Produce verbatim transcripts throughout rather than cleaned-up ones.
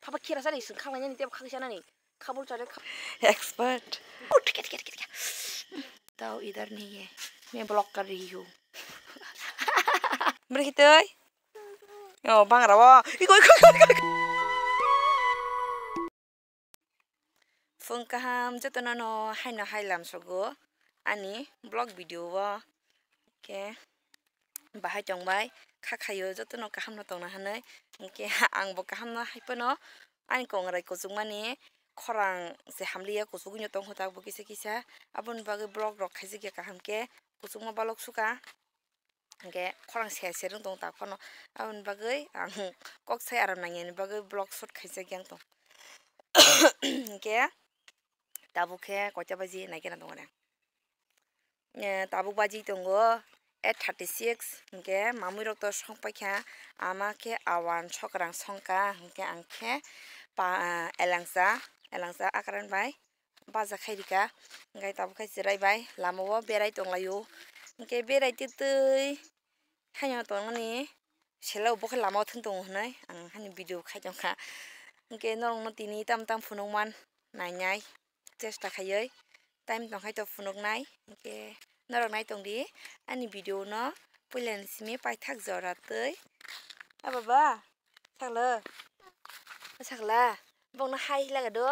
Abo khira sari sung khang nani tebo khang sanani. Khabul chare kha-, expert. Ut, kit, kit, kit, kit. Tao idhar nahi hai. Main block kar rahi hu. Beri hitoi. Oh, bang rawa. Iko, iko, iko, iko. Phung kaham jotono no haino hai lam sogo ani vlog video o. Khe bahai tongbai, kha khaio jotono kaham no tongna hinwi. Hinkhe ang bo kaham no hai phano ani kongrai kuchukmani khorang se hamliya kuchugwi no tongkha tak bo kisa kisa. Aboni bagwi vlog rok khaijak ya kaham khe kuchukma balok suka. Hinkhe khorang ser ser wng tong tak phano. Aboni bagwi ang kok sai aram nangya ni bagwi vlog shoot khaijak yang tong. Hinkhe tabuk khe koita baji naikhe na tongo re. Eh, tabuk baji tongo eight thirty six, hinkhe mamui rok to song paikha, ama khe awan sokrang songkha, hinkhe ang khe pa-, elangsa, elangsa akran bai baja khai rika, hinkhe tabuk khe cherai bai lama o berai tonglaio, hinkhe berai twi twi haino tongmani sela bo khe lama o thwng tongo hinwi ang hani video khai tongkha, hinkhe norok no tini tam tam phunukman nainai chesta khaiwi time tongkhai to phunuknai, hinkhe norok nai tongdi ani video no puila ni simi paithak jora twi. A baba, sakla, sakla, bongno hai hilaga do.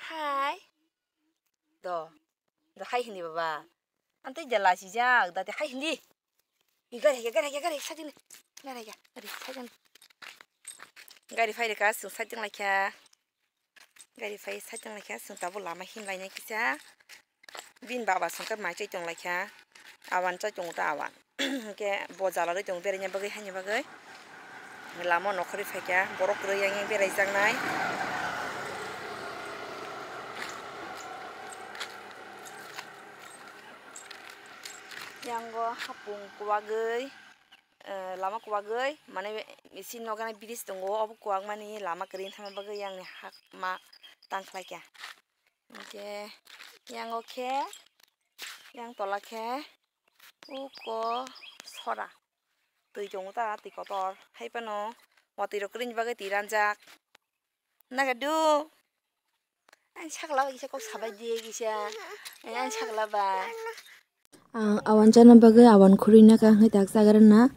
Hai. Do. Do hai hindi baba. Ante jala sijak, dati hai hindi. Gari, gari, gari, gari, sajini. Gari, gari, sajini. Gari phai reka, sung sajini laikha. Gari phai sajini laikha, sung tabo lama him lainai kisa. Bin baba sung khe mai chai tong laikha. Awan chai tongo ta awan. Hinkhe bo jala rwi tongo beraina bagwi, haina bagwi. Lama o nokhorwi phaikha, borok kwrwi yang yang beraijaknai. Yango hapung kwbagwi, eh, lama kwbagwi, mane bisi noknai bridge tongo, obo kwbangmani lama kwrwi wngthangna bagwi yang ni hakma tang khlaikha. Hinkhe yango khe, yang tola khe, uko sora. Twi tongo ta, twi kotor. Hai phano watwi rok kwrwini bagwi twi ranjak. Nagadu. Ang sakla bai kisa kok sabai di kisa. Ang sakla ba. Ang awan chana bagwi awan khurui naka hwnwi tak chagra na.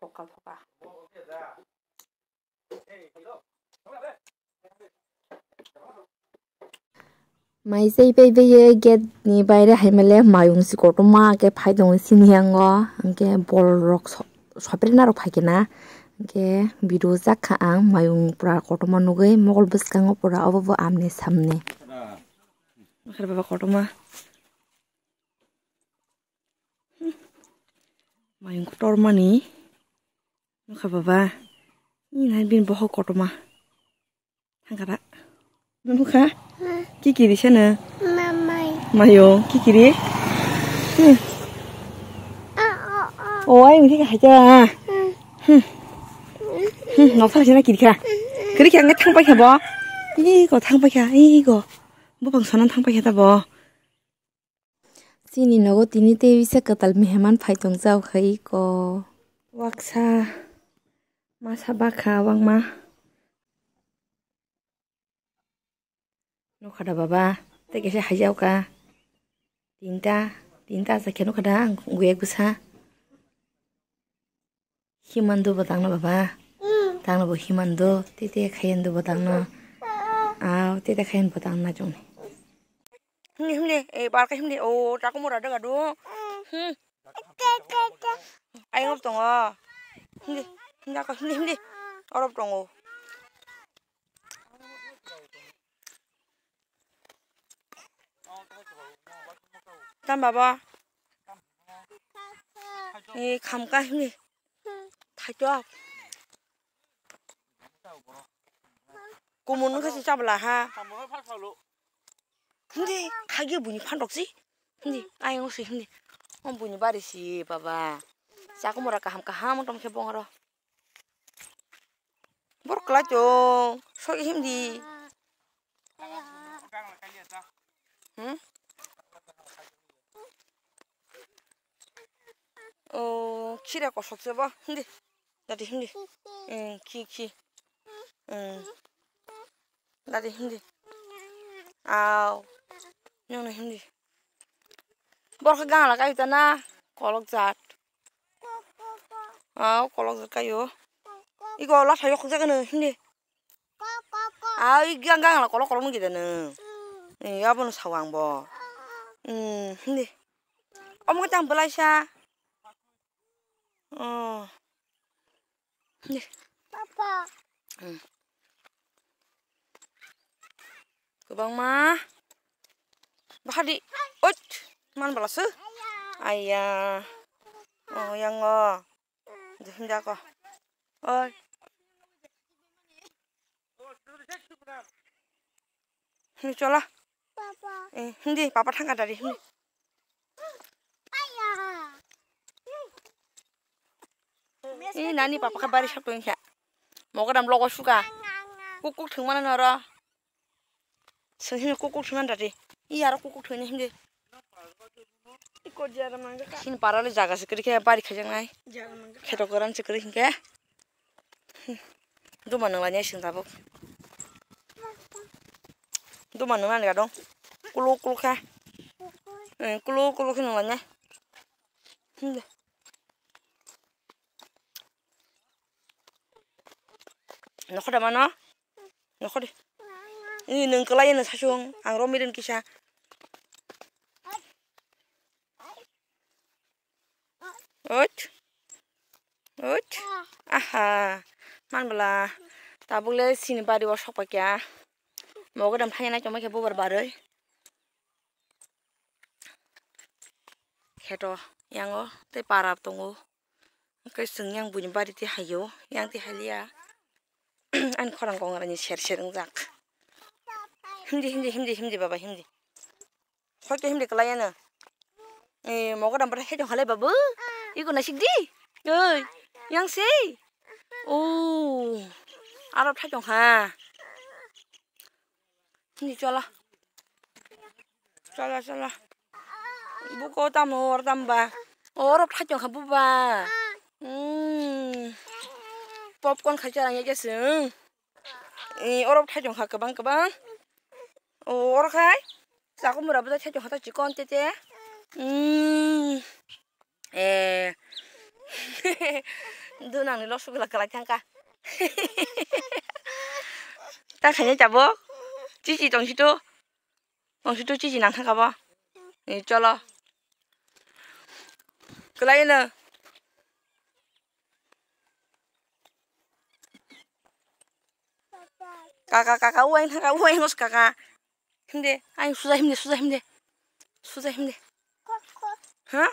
Thoka, thoka. Mai chai pai bai ye gate ni baire hai male mayung si kotorma khe phai tongo sini yango, hinkhe bol rok so-, sopre narok phai khe na, hinkhe video jak kha ang mayung pura kotorma nugwi mokol bwskango pura obo bo amni samni. Baba kotorma. Mayung kotormani. Nukha baba. Ni nai bini bohok kotorma. Thangkara. Nukha. Kikiri sana. Mamai. Mayung kikiri. Hmm. O ai mungkin haja. Hmm. Hmm, noksa sana kiri kha. Kiri kha ngai thang pai kha bo. Ih ko thang pai kha. Ih ko. Bo bang sana thang pai kha ta bo. Chini nogo tini tei bisa kwtal meheman phai tongjak hai ko. Waksa masa bakha wangma. Nukha da baba, tei kaisa haijao ka. Tinta, tinta asa khe nukha da ang guyek bwsa. Himando bo tangno baba. Tangno bo himando, tete khayendo bo tangno. Aw, tete khayen bo tangno na chong. Himni, himni, e, barka himni, o, takumura daga do. Hmm. Ayung tongo. Himni, himni, himni, himni. Orop tongo. Tam baba. E khamka hini. Thaito. Kumun wngkha si chabla ha. Hindi khagi buni phandok si. Hindi ayang si hindi. Om buini bari si baba. Chakumura kaham kaham tong khe bongoro. Bor kwlai tong. Soi himdi. Hmm? Oh, khira kosok se bo. Hindi. Dati hindi. Hmm, khi, khi. Hmm. Dati hindi. Aw. Nang hindi. Bor khe gangla kai ta na. Kolok jat. Aw, kolok jat kayo. Iko la thayo khok jagano hindi. Aw, i gang gang la kolok kolok ngi dano. Ni abono sawang bo. Hmm, hindi. Omo tang belai sa. Oh. Hindi. Papa. Hmm. Kwbangma. Bahadi. Oit. Man bala se. Aya. Oh, yang o. Hindi ako. Oi. Hindi chola. Papa. Eh, hindi, papa thangka dari, hindi. Aya. Eh, nani papa ka bari sak tong kha. Mogodam logo suka. Kuk kuk thwng mano noro. Sing sing kuk kuk thwng mano dari. I aro kuk kuk thwng hindi. Sini parale jaga se kwrwi khe bari khaijaknai. Kheto kwran se kwrwi hinkhe. Duma nang lanya sing tabuk. Duma nang lanya dong. Kulu kulu kha. Eh, kulu kulu khe nang lanya. Hmm. Nokhor da mano? Nokhor de. Ini nang kelai nang sasung. Ang romirin kisa. Ut. Ut. Aha. Man bela. Tabuk le sini bari o sok paikha. Mogodam thangya nai tongma khe bubar baroi. Kheto yango tei para tongo. Hwnkhe chwng yang buini bari tei haio, yang tei haliya. Ani khorang kongra ni ser ser wngjak. Himdi, himdi, himdi, himdi, baba, himdi. Hoi to himdi kwlai ano. Eh, mogodam bwrwi hai tong halai babu. Iko naisik di. Oi, yang sei. Oh, aro thai tong ha. Ni chola. Chola, chola. Buko tamo or tamba. Oro thai tong kha buba. Hmm. Popcorn khai chara ya jesung. Eh, oro thai tong kha kwbang kwbang. O, oro khai. Chakumura bwsa thai tong kha ta chikon tete. Hmm. Eh. Dunang ni losugula kwlai thangkha. Ta khainai tabuk. Chichi tongsi to. Tongsi to chichi nang thangkha bo. Eh, cholo. Kwlai no. Kaka, kaka, uaing thangkha, uaing os kaka. Himde, aing suja himde, suja himde. Suja himde. Ha?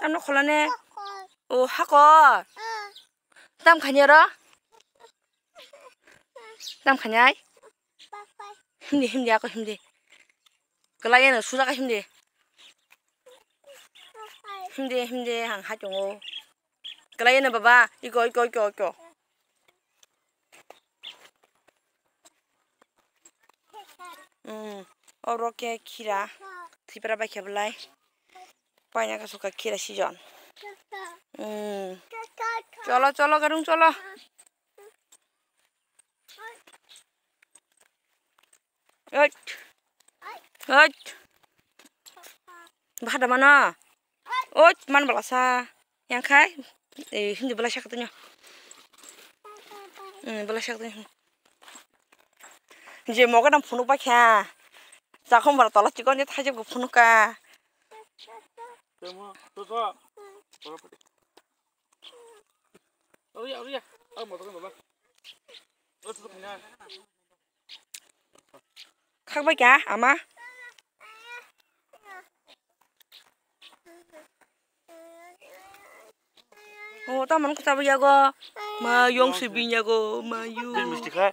Tamno kholane? O, hakor. Tam khanya ro? Tam khanyai? Himde, himde, ako himde. Kwlai eno suja ka himde. Himde, himde, ang hai tongo. Kwlai eno baba, iko, iko, iko, iko. Hmm, oro khe khira, thwipra bai khe belai. Paina ka suka khira season. Hmm. Cholo, cholo, garung cholo. Oit. Oit. Bahada mana? Oit, man bala sa. Yang khai? Eh, hindi bala sa katanya. Hmm, bala sa katanya. Je moga dam phunuk ba kha. Jakhom bara tola chikon je thajib go phunuk ka. Khakbai kha ama. O, tamon kota bo yago. Ma yong se bin yago, ma yu. Misti khai.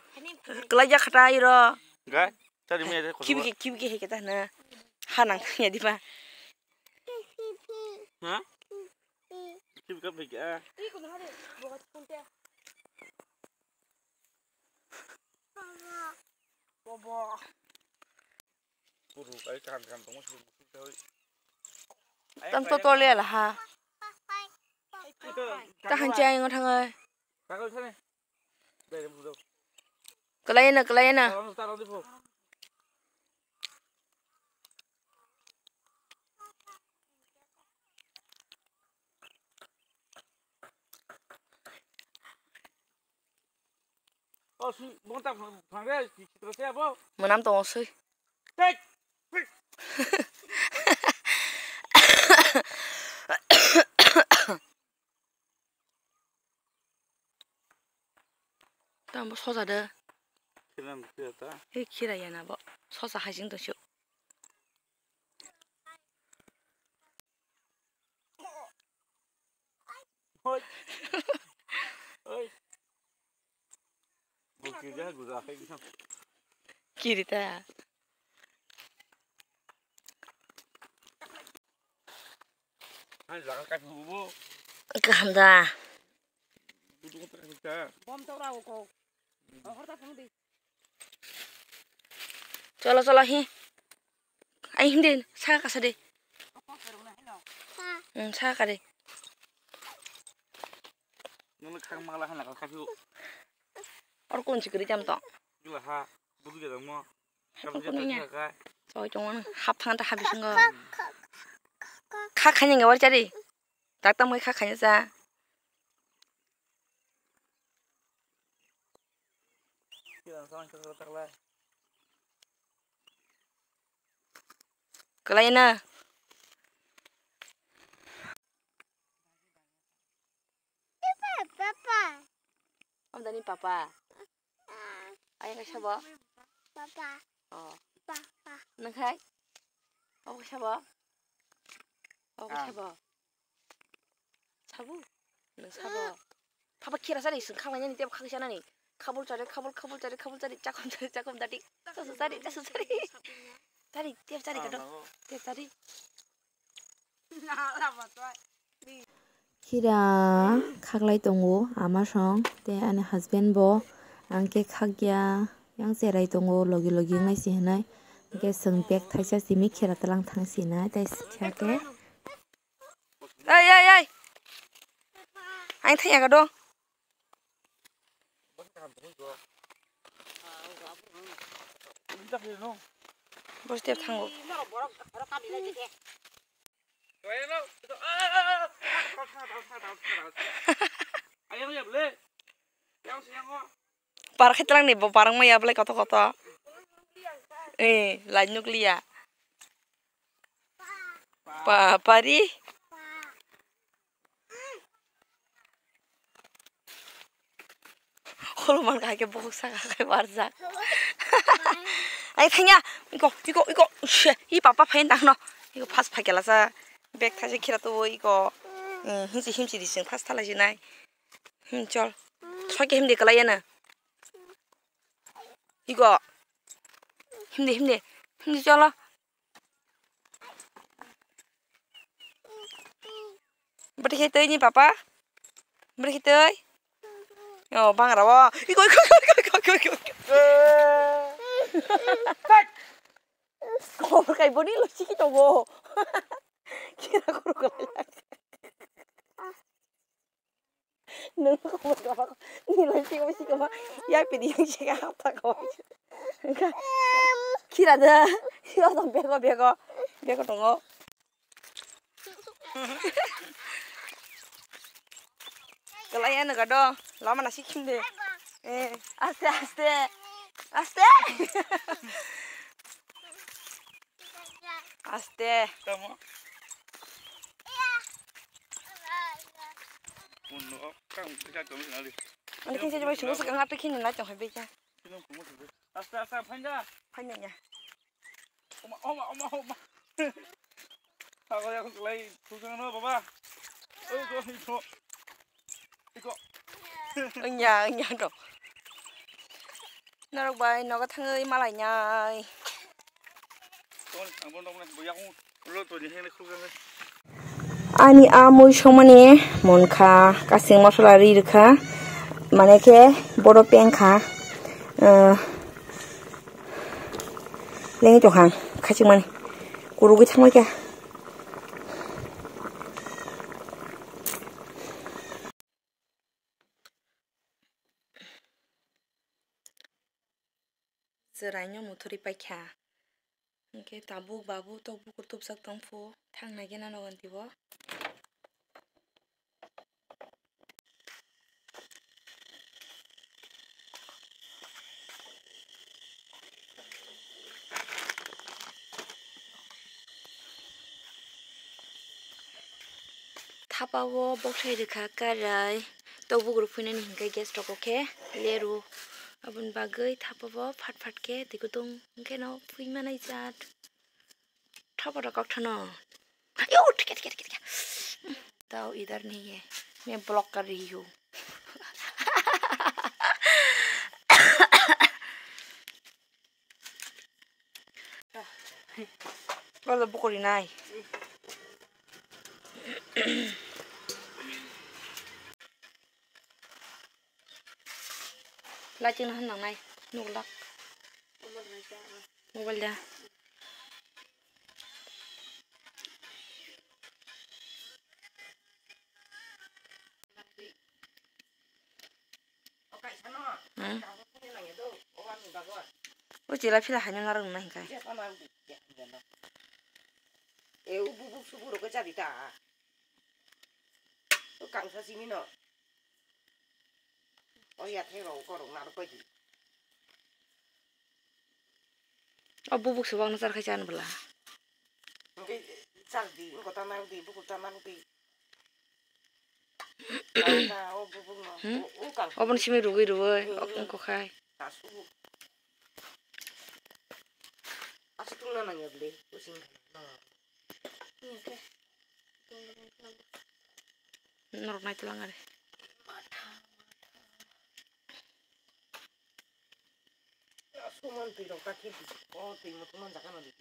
Kelai ja khata iro. Gai, tadi mi ada. Kibi ke, kibi ke heke ta na. Hanang ya di ba. Ha? Kim ka pika. Ih, kuno hari, buka kunte. Bobo. Puru kai kan kan tong sih. Tam to tole la ha. Itu, Ta hanchi ai ngo thangai. Kagol sane. Dai, dai, dai. Kalai na, kalai na. Taruh, taruh di, Bu. Oh, si, bonta phang, phang re, si, si, terus ya, Bu. Menam tong sih. Tek. Tamo soja de. Khiran khiya ta. He khira ya na bo. Soja hajing to shu. Oi. Oi. Bukti ja guja hai. Kiri ta. Kaham da. Cholo, cholo, hi. Ai, hindi, saka kasa de. Hmm, saka de. Nang khang mala hana ka kasu. Or kun sikri jam to. Gila ha, budu jadang mo. Soi chong hap thang ta habi singo. Kha khani nge war chari. Tak tam kha khani sa. Kalai na. Papa. Am dani papa. Ayah kaisa bo? Papa. Oh. Papa. Nang khai? Abo kaisa bo? Abo kaisa bo? Sabu? Nang sabo? Papa khira sari sing khamai nani tep khaksa nani. Khabul chari, khabul, khabul chari, khabul chari, chakom chari, chakom dati. Chasu chari, chasu chari. Chari, tep chari kato. Tep chari. Khira khaklai tongo ama song tei ani husband bo ang khe khakya yang cherai tongo logi logi wngnai se hinai hwnkhe chwng bag thaisa simi khira tlang thang sinai tei khe. Ai ai ai. Ang thangya ka do. Bos tep thango. Par khe tlang ni bo parang maya belai koto koto. Eh, lai nukliya. Papari. Khulumani hai khe bukhuk saka khai barjak. Ai thangya, iko, iko, iko, she, i papa phain tangno. Iko fast phai kela sa. Bag thaise khira tu iko. Hmm, himsi himsi di sing fast thalai sinai. Hmm, chol. Soike himdi kalai yana. Iko. Himdi, himdi. Himdi cholo. Bwtwi khe twi ni papa? Bwtwi khe twi? O, bangra o. Iko, iko, iko. Khobor kai boni lo siki tongo. Kira kuru kuru. Nung khobor koro. Nilai siko siko ma. Ya pidi yang sika hapta ko. Kira da. Yo to bego bego. Bego tongo. Kalai ano gado. Lama nasi khimde. Eh, aste aste. Aste. Aste. Tamo. Uno, kang, kang, kang, kang, kang. Ani kinse jabo sunu sakang ate khin na chong hai becha. Aste, aste, phainda. Phainda ya. Oma, oma, oma, oma. Ako ya, ako lai, tugang no, baba. Oi, go, oi, go. Iko. Wngya, wngya to. Norok bai nogo thangwi malainai. Ton, ang bono nokni bo yakung lo to ni hene khulga le. Ani a mui songmani munkha, kasing mosola ri rwkha, mane khe boro pengkha, eh, lengwi tongkha ang khachikmani, kurugwi thangbai kha. Chwraino muthuri paikha. Hwnkhe tabuk babu tok bukur tubjak tongphu, thang naikhe nano ganti bo. Thapa o boksai rwkha karai, tok bukur phuinani hwnkhe gas rok khe leru, aboni bagwi thapa o phat phat khe twi kutung hwnkhe no phui manai jat. Thapa rok kok thano. Yo, thike, thike, thike, thike. Tao idhar nahi hai. Main block kar rahi hu. Wala bukuri nai. Lighting na hanang nai. Nuglak. Mobile da. Hmm. O chila phila haino narwk nai hinkai. E, o bubuk subuk rok khe cha di ta. O kangsa simi no. O yathai rok korok narwk pai di. O bubuk subuk no char khai chan bwla. Hwnkhe chal di, wngkha ta narwk di, bukur ta narwk di. Kang ta o bubuk no, hmm? O, o kang. Oboni simi rugwi rugwi, hmm, ok, wngkha khai. Ta subuk. Aswk tungna nangya bwle, o sing. Norok naitwlang ari. Suman twi rok ta khe di. O twi mo suman jaga no di.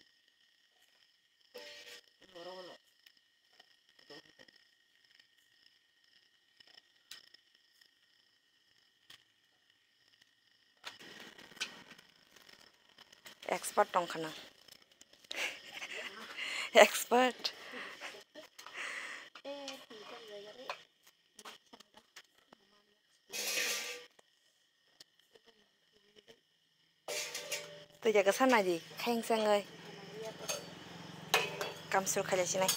Borok no. Expert tong khana. Expert. Twi jaga sa nai di, khaing sengwi. Kamsur khailai sinai.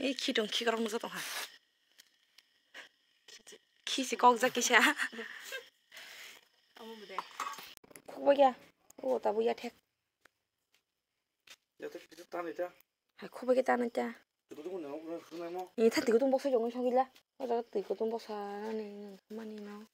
Ei, khitong khikrok nukjak tongkha. Khisi kokjak kisa. Khukbai ya. O tabuk ya thek. Hai khukbai khe tanai ta. Ni tha twi kutung boksa jongni sogila. O jaga twi kutung boksa nani nang mani no.